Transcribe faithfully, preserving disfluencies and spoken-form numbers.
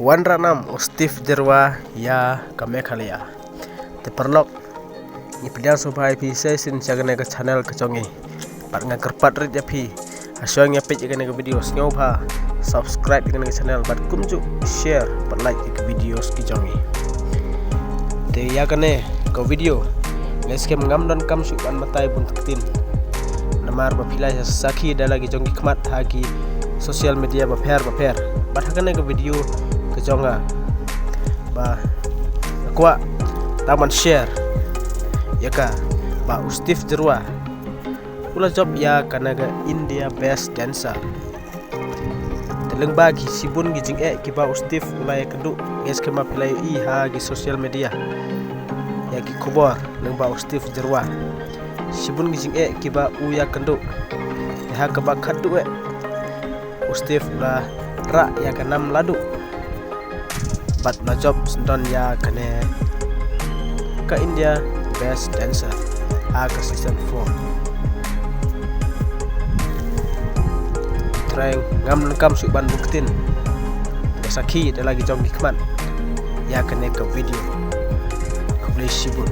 Wanrah nam u Steve Jyrwa ïa ka Meghalaya. Te paralok, ngi pdiang sngewbha ïa phi shisien sha kane ka channel ka jong ngi. Bad nga kyrpad rit ïa phi, ha shuwa ngin ïa peit ïa kane ka video, sngewbha subscribe ïa kane ka channel bad kumjuh share bad like ïa ka video ki jong ngi. Te ïa kane ka video, nga skhem ngam donkam shuh ban batai bun ktien, namar ba phi la sakhi da la ki jong ki khmat ha ki social media bapher bapher. Bad ha kane ka video ka jong nga, ba nga kwah tang ban share ïa ka, ba u Steve Jyrwa u la jop ïa kane ka India Best Dancer. Te lyngba ki shibun ki jingeh kiba u Steve u la ïakynduh, nga skhem ba phi la ïohi ha ki social media ïa ki khubor lyngba u Steve Jyrwa. Shibun ki jingeh kiba u ïakynduh. Te ha kaba khatduh eh, u Steve u la rah ïa ka nam Ladu bad u la jop syndon ïa kane ka India Best Dancer ha ka season four. Trai ngam donkam shuh ban bun ktien, nga sakhi da la ki jong ki khmat ïa kane ka video. Khublei shibun.